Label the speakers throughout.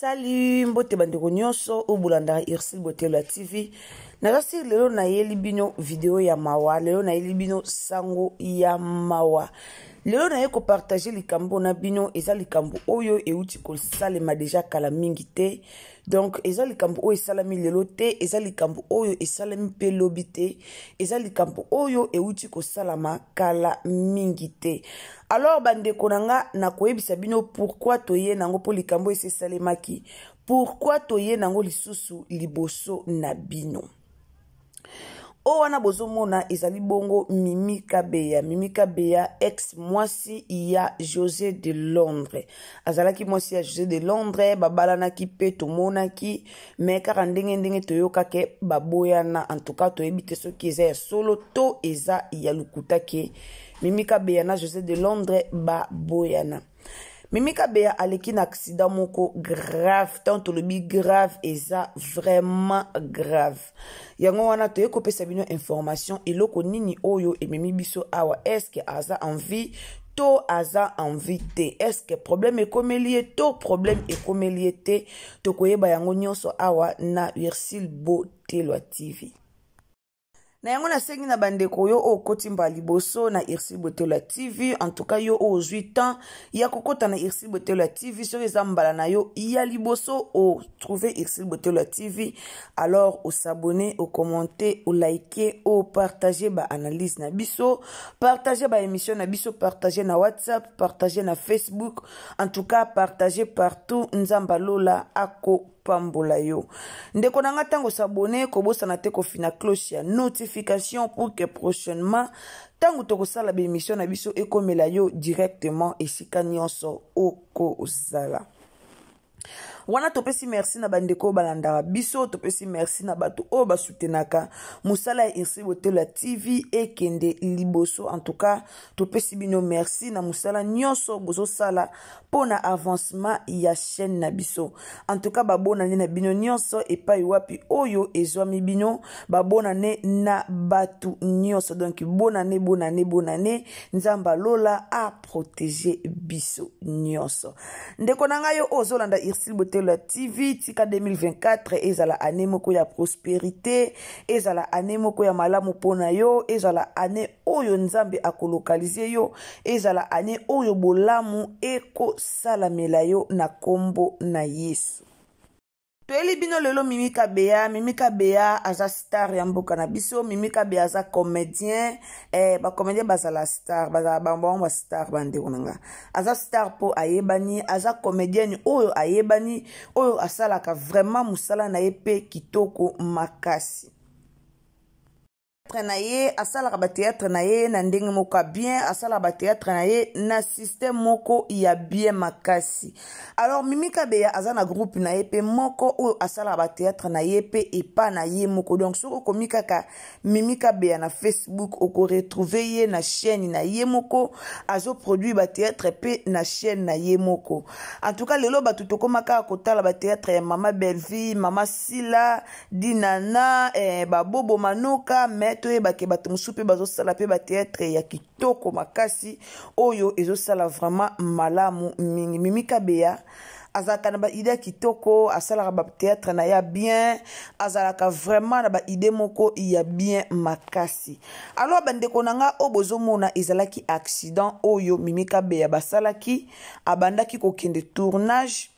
Speaker 1: Salut mbote bandeko nyonso oyo bolandaka Ursule Botelo ya TV. Naza siri lelo nayeli bino video ya mawa, lelo nayeli bino sango ya mawa. Lelo naye kopartage likambo na bino, eza likambo oyo euti kosalema deja kala mingi te. Donc eza likambo oyo esalami lelo te, eza likambo oyo esalami mpe lobi te, eza likambo oyo euti kosalama kala mingi te. Alors bandeko na nga, nakoyebisa bino pourquoi toye nango, mpo likambo esi esalemaki, pourquoi toye nango lisusu liboso na bino. Oyo wana bozomona ezali bongo Mimi Kabeya. Mimi Kabeya, ex mwasi ya José de Londres. Azalaki mwasi ya José de Londres, babalanaki mpe tomonaki, mais kaka ndenge ndenge toyokake baboyana. En tout cas toyebi te soki eza ya solo to eza ya lokuta ke Mimi Kabeya na José de Londres baboyana. Mimi Kabeya aleki na accident moko grave. Tant tolobi grave, eza vraiment grave. Yango wana toye kopesa bino information eloko nini oyo ememi biso awa. Est-ce que aza en vie to aza en vie te? Est-ce que problème ekomeli ye to problème ekomeli ye te? Tokoyeba yango nyonso awa na Ursule Botelwa TV. Na yango nasengi na bandeko yo oyo okoti mbala liboso na Ursule Botelwa TV, en tout cas yo oyo ozwi temps ya kokota na Ursule Botelwa TV, soki eza mbala na yo ya liboso otrouve Ursule Botelwa TV, alors osabone, okommente, olike, opartage baanalyse na biso, partage baémission na biso, partage na WhatsApp, partage na Facebook, en tout cas partage partout. Nzambe alola ako pambola yo ndeko na nga. Ntango osabone, kobosana te kofina cloche ya notification pour que prochainement ntango tokosala baémission na biso ekomela yo directement esika nyonso okozala wana. Topesi merci na bandeko oyo balandaka biso, topesi merci na bato oyo basutenaka mosala ya Ursule Botelo ya TV ekende liboso. En tout cas topesi bino merci na mosala nyonso bozosala mpo na avancement ya chaîne na biso. En tout cas babonane na bino nyonso epai wapi oyo ezwami bino, babonane na bato nyonso. Donc bonane, bonane, bonane. Nzambe alola aprotege biso nyonso. Ndeko na ngai oyo ozolanda Ursule Botelo ya TV, tika 2024 ezala année moko ya prospérité, ezala année moko ya malamu mpona yo, ezala année oyo Nzambe akolokalize yo, ezala année oyo bolamu ekosalamela yo na kombo na Yesu. Toyeli bino lelo Mimi Kabeya. Mimi Kabeya aza star ya mboka na biso. Mimi Kabeya aza comédien. Bacomédien bazala star, bazala bango bastar. Bandeko na nga, aza star mpo ayebani, aza comédienne oyo ayebani, oyo asalaka vraiment mosala na ye mpe kitoko makasi na ye. Asalaka bateatre na ye na ndenge moko ya bien, asalaka bateatre na ye na système moko ya bien makasi. Alors Mimi Kabeya aza na groupe na ye mpe moko oyo asalaka bateatre na ye mpe epa na ye moko. Donc soki okomi kaka Mimi Kabeya na Facebook, okoretrouve ye na chaîne na ye moko, azoproduire bateatre mpe na chaîne na ye moko. En tout cas lelo bato tokóma kaka kotala bateatre ya Mama Belleville, Mama Sila, Dinana, babobo Manoka, mais toyebake bato mosusu mpe bazosala mpe bateatre ya kitoko makasi oyo ezosala vraiment malamu mingi. Mimi Kabeya azalaka na baide ya kitoko, asalaka bateatre na ya bien, azalaka vraiment na baide moko ya bien makasi. Alors bandeko na nga oyo bozomona ezalaki accident oyo Mimi Kabeya basalaki. Abandaki kokende tournage,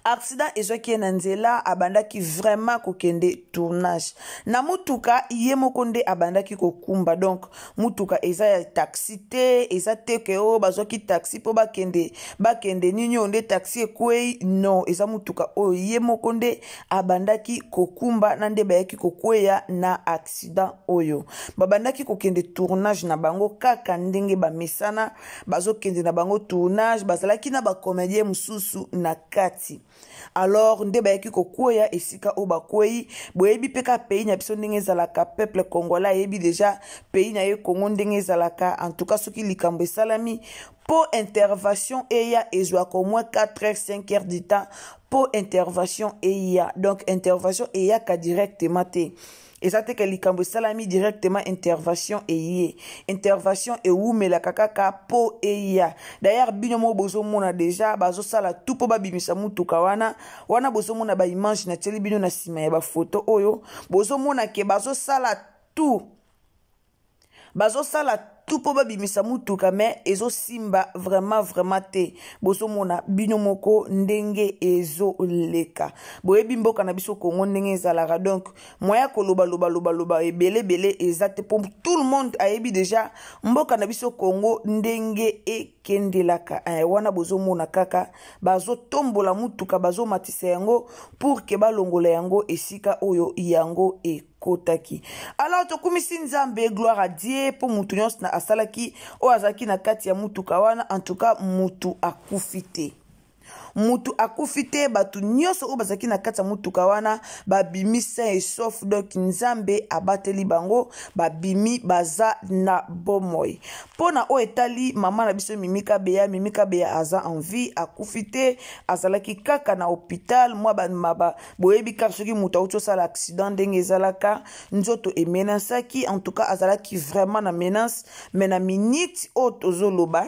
Speaker 1: accident ezwaki ye na nzela. Abandaki vraiment kokende tournage na mutuka ye moko nde abandaki kokumba. Donc mutuka eza ya taxi te, eza te ke oyo bazwaki taxi mpo bakende bakende nini oyo nde taxi ekwei. Non, eza mutuka oyo ye moko nde abandaki kokumba na nde bayaki kokweya na accident oyo. Babandaki kokende tournage na bango kaka ndenge bamesana, bazokende na bango tournage, bazalaki na bacomédien mosusu na kati. Alors nde bayaki kokweya esika oyo bakwei. Boyebi mpe ka pays na biso ndenge ezalaka, peuple congolais ayebi déjà pays na ye Congo ndenge ezalaka. En tout cas soki likambo esalami, mpo intervention eya, ezwaka au moins 4 heures, 5 heures du temps. mpo intervention eya. Donc intervention eyaka directement te, eza te ke likambo esalami directement intervention eye. Intervention ewumelaka kaka mpo eya. D'ailleurs bino moko bozomona deja bazosala tout mpo babimisa mutuka wana. Wana bozomona baimage natieli bino na nsima ya bafoto oyo, bozomona ke bazosala tout, bazosala tout mpo babimisa mutuka, me ezosimba vraiment vraiment te. Bozomona bino moko ndenge ezoleka. Boyebi mboka na biso Kongo ndenge ezalaka, donc moya koloba ebele ebele eza te, mpo tout le monde ayebi deja mboka na biso Kongo ndenge ekendelaka. Wana bozomona kaka bazotombola mutuka, bazomatisa yango pour ke balongola yango esika oyo yango ekotaki. Alors tokumisi Nzambe, gloire à Dieu, mpo mutu nyonso na asalaki oyo azalaki na kati ya mutuka wana, en tout cas mutu akufi te, mutu akufi te. Bato nyonso oyo bazalaki na kati ya mutuka wana babimi sain et sauf. Donc Nzambe abateli bango, babimi, baza na bomoi. Mpo na oyo etali mama na biso Mimi Kabeya, Mimi Kabeya aza en vie, akufi te, azalaki kaka na hôpital. Mwa boyebi kaka soki moto auti osala accident ndenge ezalaka, nzoto emenasaki. En tout cas azalaki vraiment na menace, mais na minute oyo tozoloba,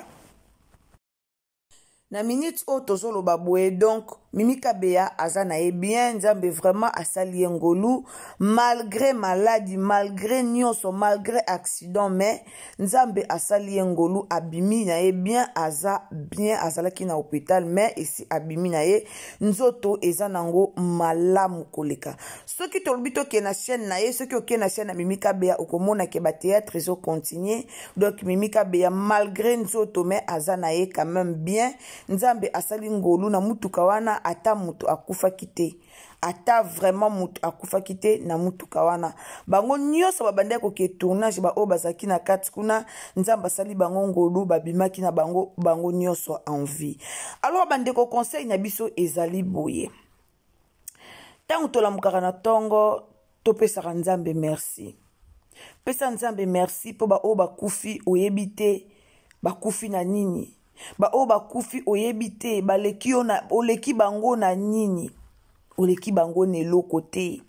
Speaker 1: na minute oyo tozoloba boye, donc Mimi Kabeya aza na ye bien. Nzambe vraiment asali ye ngolu, malgré maladie, malgré nyonso, malgré accident, mais Nzambe asali ye ngolu, abimi na ye bien, aza bien. Azalaki na hôpital, mais esi abimi na ye, nzoto eza nango malamu koleka. Soki tolobi tokende na chaîne na ye, soki okende na chaîne ya Mimi Kabeya, okomona ke bathéâtre ezocontinue. Donc Mimi Kabeya, malgré nzoto, mais aza na ye quand même bien. Nzambe asali ngolu na mutuka wana, ata moto akufaki te, ata vraiment moto akufaki te na mutuka wana. Bango nyonso babandaki koke tournage, baoyo bazalaki na kati kuna, Nzambe asali bango ngolu, babimaki na bango, bango nyonso en vie. Alors bandeko, conseil na biso ezali boye: ntango tolamukaka na ntongo, topesaka Nzambe merci. Pesa Nzambe merci mpo baoyo bakufi, oyebi te bakufi na nini. Baoyo bakufi, oyebi te baleki yo na, oleki bango na nini. Oleki bango na eloko te,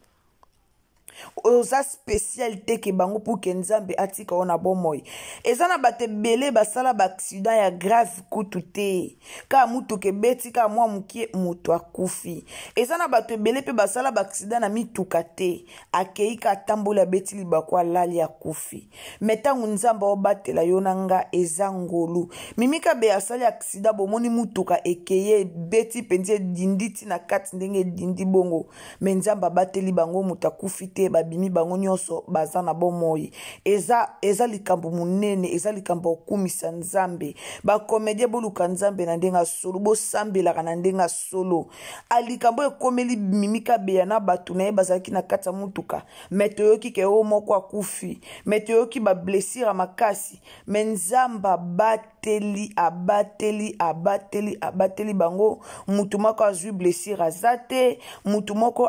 Speaker 1: oza spécial te ke bango pour ke Nzambe atika yo na bomoi. Eza na bato ebele basala baaccident ya grave kutu te, kaka mutuka ebeti kaka mwa mokie, moto akufi. Eza na bato ebele mpe basala baaccident na mituka te, akei ka atamboli, abeti libako, alali, akufi. Me ntango Nzambe aobatela yo na nga, eza ngolu. Mimi Kabeya asali accident, bomoni mutuka ekeye, ebeti mpenza, edindi ti na kati, ndenge edindi bongo, me Nzambe abateli bango, moto akufi te, babimi bango nyonso, baza na bomoi. Eza likambo monene, eza likambo ya kokumisa Nzambe. Bacomédien, boluka Nzambe na ndenge ya solo, bosambelaka na ndenge ya solo. Likambo ekomeli Mimi Kabeya na bato na ye bazalaki na kati ya mutuka, me toyoki ke oyo moko akufi, me toyoki bablessure ya makasi, me Nzambe abateli, abateli, abateli, abateli bango. Mutu moko azwi blessure aza te, mutu moko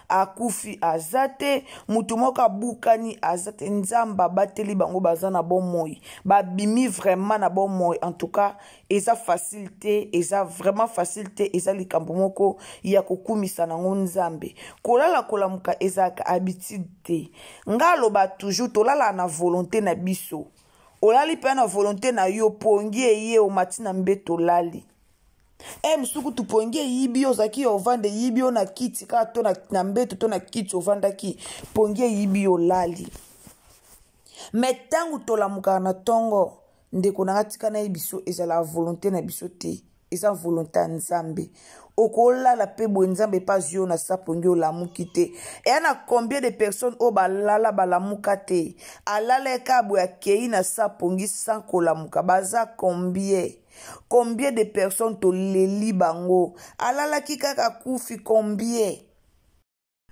Speaker 1: akufi aza te, mutu moko abukani aza te. Nzambe abateli bango, baza na bomoi, babimi vraiment na bomoi. En tout cas eza facile te, eza vraiment facile te. Eza likambo moko ya kokumisa nango Nzambe. Kolala kolamuka ezalaka habitude te. Nga aloba toujours, tolala na volonté na biso. Olali mpe na volonté na yo, pongi eye, omati na mbeto, olali. E mosusu kutu pongi eyibi yo, ozalaki yo ovanda, eyibi yo na kiti kaka to na mbeto to na kiti ovandaki, pongi eyibi yo, olali. Me ntango tolamukaka na ntongo, ndeko na nga, tika nayebi biso, ezala volonté na biso te, eza volonté ya Nzambe. Okolala mpe boye, Nzambe mpe azwi yo na sapongi, olamuki te. Eya na combien de personnes oyo balala, balamuka te? Alala eka boye, akei na sapongi sans kolamuka. Baza combien? Combien de personnes toleli bango, alalaki kaka, akufi? Combien?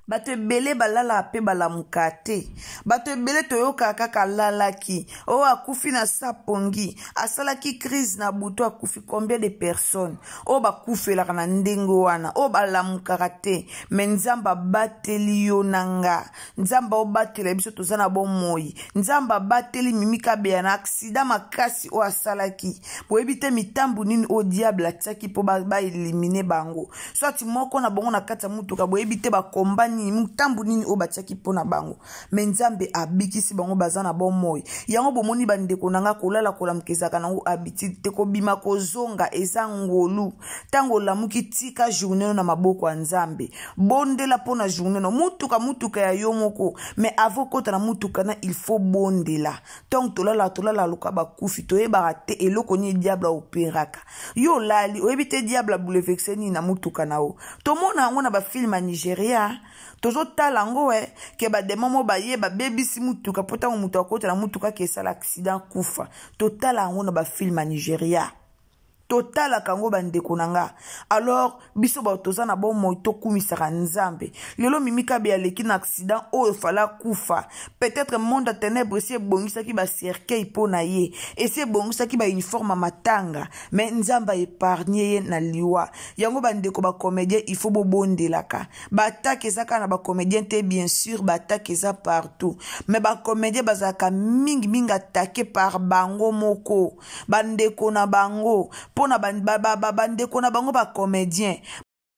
Speaker 1: Bato ebele balalaka mpe balamuka te. Bato ebele toyokaka kaka alalaki, oyo oh, akufi na sa pongi, asalaki crise na butu akufi. Combien de personnes oyo bakufelaka na ndenge wana, oyo balamukaka te? Me Nzambe abateli yo na nga, Nzambe aobatela biso, toza na bomoi. Nzambe abateli Mimi Kabeya na aksida makasi oyo asalaki. Boyebi te mitambo nini oyo diable atiaki mpo baelimine ba bango, soit moko na bango na kati ya motuka. Boyebi te bakomba nini, motambo nini oyo batiaki mpo na bango, me Nzambe abikisi bango, baza na bomoi. Yango bomoni bandeko na nga, kolala kolamuka ezalaka nango habitude te, kobima kozonga eza ngolu. Ntango olamuki, tika journée na maboko ya Nzambe, bondela mpo na journée no. Motuka motuka ya yo moko, me avo kota na motuka na il faut bondela. Ntango tolala, tolala luka bakufi, toyebaka te eloko nini diable aoperaka. Yo olali, oyebi te diable abouleverse nini na motuka na yo. Tomona yango na bafilme ya Nigeria, tozotala yango e ke bademo mo baye babebisi motuka, mpo ntango moto akota na motuka ke esala accident kufa. Totala yango na bafilme ya Nigeria, totalaka yango bandeko na nga. Alors biso bato toza na bomoi, tokumisaka Nzambe. Lelo Mimi Kabe aleki na accident oyo fala kufa. Peut-être monde ya ténèbre esi ebongisaki bacercueil mpo na ye, esi ebongisaki bauniforme ya matanga, mais Nzambe aépargne ye na liwa. Yango bandeko bacomédien, il faut bobondelaka. Baatake eza kaka na bacomédien te, bien sûr baatake eza partout, mais bacomédien bazalaka mingimingi atake par bango moko, bandeko na bango, mpo na bandeko na bango bacomédien.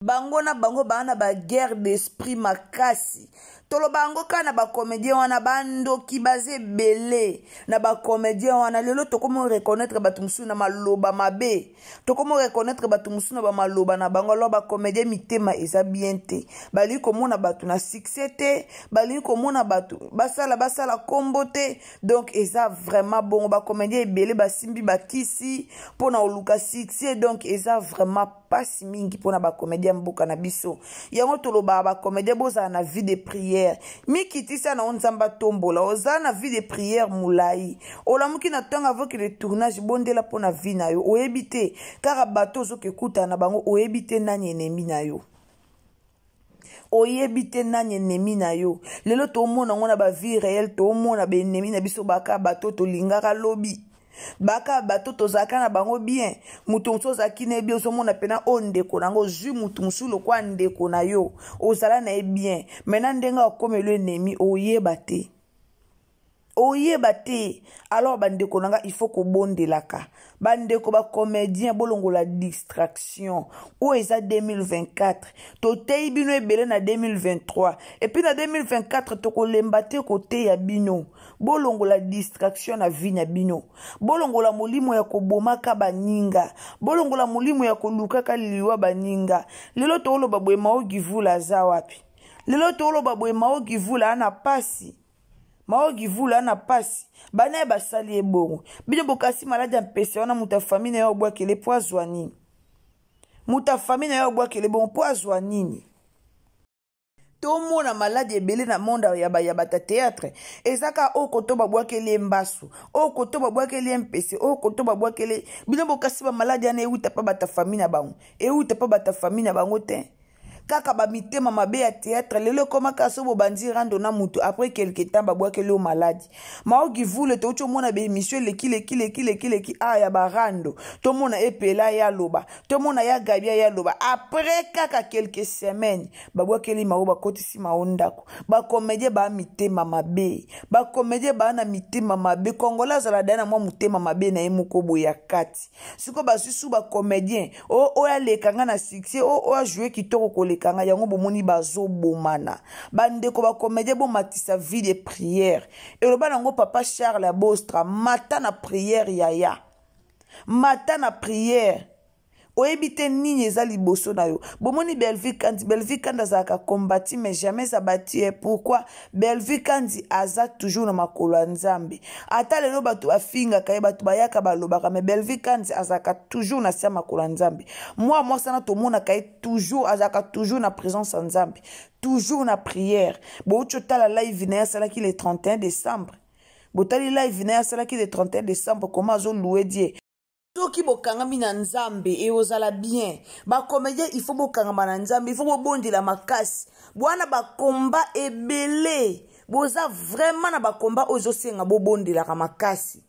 Speaker 1: Bango na bango baa na baguerre d'esprit makasi. Toloba yango kaka na bacomédien wana, bandoki baza ebele na bacomédien wana. Lelo tokomi reconnaître bato mosusu na maloba mabe, tokomi reconnaître bato mosusu na bamaloba na bango. Alors bacomédien mitema eza bien te, balingi komona bato na succès te, balingi komona bato basala basala kombo te. Donc eza vraiment bongo, bacomédien ebele basimbi bakisi mpona koluka succès. Donc eza vraiment mpasi mingi mpona bacomédien mboka na biso. Yango tolobaka, bacomédien bozala na vie de prière, mikitisa na yo, Nzambe atombola. Ozala na vie de prière molai, olamuki na ntongo avokele tournage, bondela mpona vie na yo. Oyebi te kaka bato ozoka ekutana na bango, oyebi te nani ennemi na yo, oyebi te nani ennemi na yo. Lelo tomona yango na bavie réelle, tomona baennemi na biso baka bato tolingaka lobi, baka bato tozalaka na bango bien. Moto mosusu ozalaki na ye bien, ozomona mpena oyo ndeko na yango, ozwi moto mosusu lokwa ndeko na yo, ozala na ye bien, mai na ndenge akomelo ennemi, oyeba te, oyeba te. Alors bandeko na nga, il faut kobondelaka. Bandeko bacomédien, bolongola distraction oyo eza 2024. Toteyi bino ebele na 2023, et puis na 2024 tokolemba te koteya bino. Bolongola distraction na vie na bino, bolongola molimo ya kobomaka baninga, bolongola molimo ya kolukaka liwa baninga. Lelo tooloba boye, Mao Givula aza wapi? Lelo tooloba boye, Mao Givula ana pasi, Mao Givula ana pasi, bana ye basali ye bongo. Bino bokasi maladi ya mpese wana, moto ya famille na ye obwakele mpo azwa nini? Moto ya famille na ye obwakele bongo mpo azwa nini? Tomona maladi ebele na monde ya bata théâtre. Eza kaka oyo koto babwakeli ye mbasu, oyo koto babwakeli ye mpese, oyo koto babwakeli. Bino bokasi bamaladi wana euta mpa bata famille na bango, euta mpa bata famille na bango te, kaka bamitema mabe ya théâtre. Lelo ekomaka so bobandi rando na mutu, après quelque temps babwakeli yo maladi. Maoki vule, touti omona baémission eleki leki leki leki leki a ya barando, tomona epela ya loba, tomona ya Gabia ya loba, après kaka quelques semaines babwakeli mao, bakotisi mao ndako. Bacomédien baa mitema mabe, bacomédien baa na mitema mabe. Congolais azala daya na mwa motema mabe na ye moko boye ya kati. Sikoyo bazwi su bacomédien oyo aleka nga na succès, oyo ajoue kitoko koleka nga. Yango bomoni bazobomana. Bandeko bacomédien, bomatisa vie de prière. Eloba nango papa Charles Abostra, mata na prière yaya, mata na prière, oyebi te nini eza liboso na yo. Bomoni Bellevue Kandi, Bellevue Kandi azalaka combattu mais jamais abattu. Pourquoi? Bellevue Kandi aza toujours na makolo ya Nzambe. Ata lelo bato bafingaka ye, bato bayaka balobaka, mais Bellevue Kandi azalaka toujours na se ya makolo ya Nzambe. Mwa mwasi wana tomonaka ye toujours, azalaka toujours na présence ya Nzambe, toujours na prière. Bouti otala live na ye asalaki le 31 décembre, botali live na ye asalaki le 31 décembre, koma azolouer Dieu. Soki bokangami na Nzambe, ekozala bien. Bacomédien, il faut bokangama na Nzambe, il faut bobondela makasi. Bwana bakomba ebele, boza vraiment na bakomba oyo ezosenga bobondelaka makasi.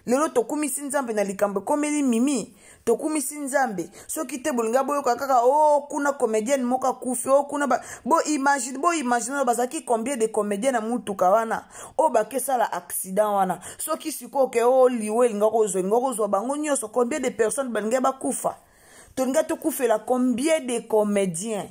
Speaker 1: Lelo tokumisi Nzambe na likambo ekomeli Mimi, tokumisi Nzambe. Soki te, bolinga boyoka kaka o oh, kuna comédienne moko akufi, o oh, kuna ba... bo imagine, bo imagine oyo bazalaki combien de comédien na mutuka wana oyo bakesala accident wana. Soki sikoyo ke o oh, liwa elinga kozwa, elinga kozwa bango nyonso, combien de personnes balinga bakufa? Tolinga tokufela combien de comédiens?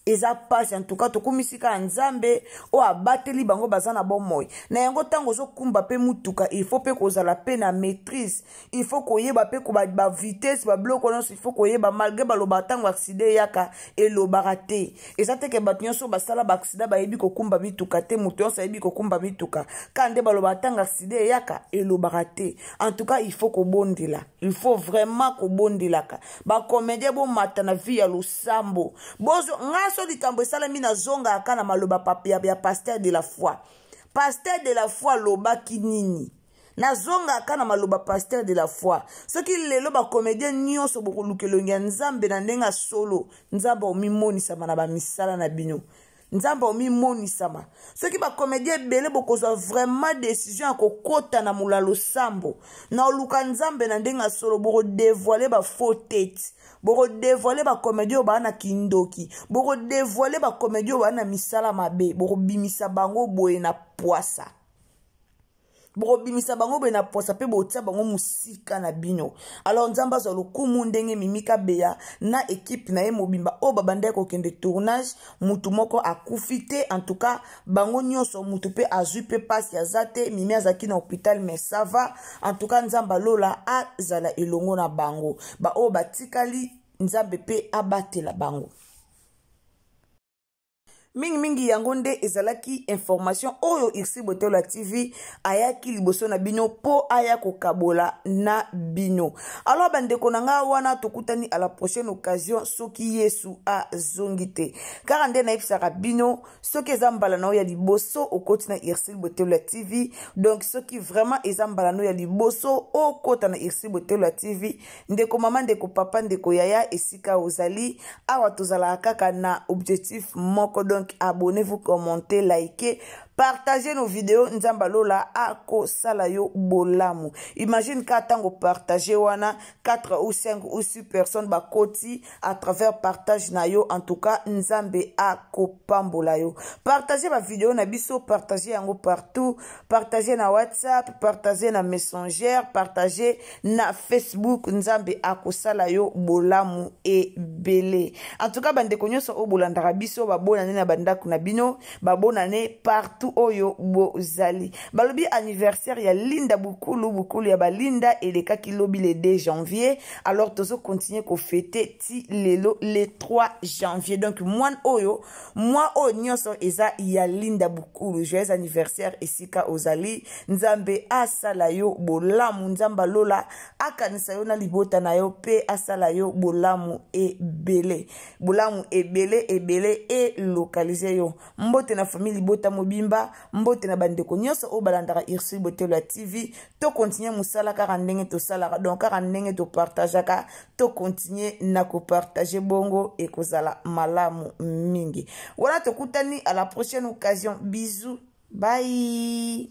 Speaker 1: Eza pasi. En tout cas, tokumisi kaka Nzambe oyo abateli bango, baza na bomoi. Na yango, ntango ozokumba mpe mutuka, il faut mpe kozala mpe na maîtrise, il faut koyeba mpe bavitesse, babiloko nyonso il faut koyeba. Malgré baloba ntango accident eyaka elobaka te, eza te ke bato nyonso basala baaccident bayebi kokumba mituka te. Moto nyonso ayebi kokumba mituka kaka nde balobaka ntango accident eyaka elobaka te. En tout cas, il faut kobondela, il faut vraiment kobondelaka. Bacomédien, bomata na vie ya losambo. Bozo ngai so likambo esalami, nazongaka na maloba ya pasteur de la foi. Pasteur de la foi alobaki nini? Nazongaka na maloba pasteur de la foi. Soki lelo bacomédien nyonso bokoluka elongi ya Nzambe na ndenge ya solo, Nzambe omimonisama na bamisala na bino, Nzambe omimonisama. Soki bacomédien ebele bokozwa vraiment décision ya kokɔta na molalo sambo na oluka Nzambe na ndenge ya solo, bokodévoiler bafaux tête, bokodévoiler bacomédien oyo baa na kindoki, bokodévoiler bacomédien oyo baa na misala mabe, bokobimisa bango boye na pwasa, bokobimisa bango boye na posa mpe botia bango mosika na bino. Alors, Nzambe azwa lokumu ndenge Mimi Kabeya na ekipe na ye mobimba oyo babandaki kokende tournage, mutu moko akufi te. En tout cas, bango nyonso, mutu mpe azwi mpe mpasi aza te. Mimi azalaki na hôpital, mais ça va. En tout cas, Nzambe alola azala elongo na bango. Baoyo batikali, Nzambe mpe abatela bango mingimingi. Yango nde ezalaki information oyo Irsi Botola TV ayaki liboso na bino mpo aya kokabola na bino. Alors, bandeko na ngai, wana tokutani à la prochaine occasion, soki Yesu azongi te. Kaka nde nayebisaka bino, soki eza mbala na oyo ya liboso okoti na Irsil Botola TV, donc soki vraiment eza mbala na oyo ya liboso okota na Irsil Botola TV, ndeko mama, ndeko papa, ndeko yaya, esika ozali awa, tozalaka kaka na objectif moko. Donc abonnez-vous, commentez, likez, partagez nos vidéos. Nzambe alola akosala yo bolamu. Imagine ka ntango partage wana, 4 ou 5 ou 6 personnes bakoti à travers partage na yo. En tout cas, Nzambe akopambola yo. Partage bavideo na biso, partage yango partout, partage na WhatsApp, partage na Messenger, partage na Facebook. Nzambe akosala yo bolamu ebele. En tout cas, bandeko nyonso oyo bolandaka biso, babonane na bandako na bino, babonane partout oyo bozali. Balobi anniversaire ya Linda Bukulu, Bukulu ya balinda, elekaki lobi le 2 janvier. Alors tozocontinuer kofêter ti lelo le 3 janvier. Donc mwana oyo, mwa oyo nyonso eza ya Linda Bukulu. Joyeux anniversaire esika ozali. Nzambe asala yo bolamu, Nzambe alola akanisa yo na libota na yo mpe asala yo bolamu ebele, bolamu ebele ebele elokalize yo. Mbote na famille libota mobimba, mbote na bandeko nyonso oyo balandaka Ursule Botelo ya TV. Tocontinuer mosala kaka ndenge tosalaka, donc kaka ndenge topartageaka, tocontinuer na kopartager bongo, ekozala malamu mingi. Wana tokutani à la prochaine occasion. Bisous, bye.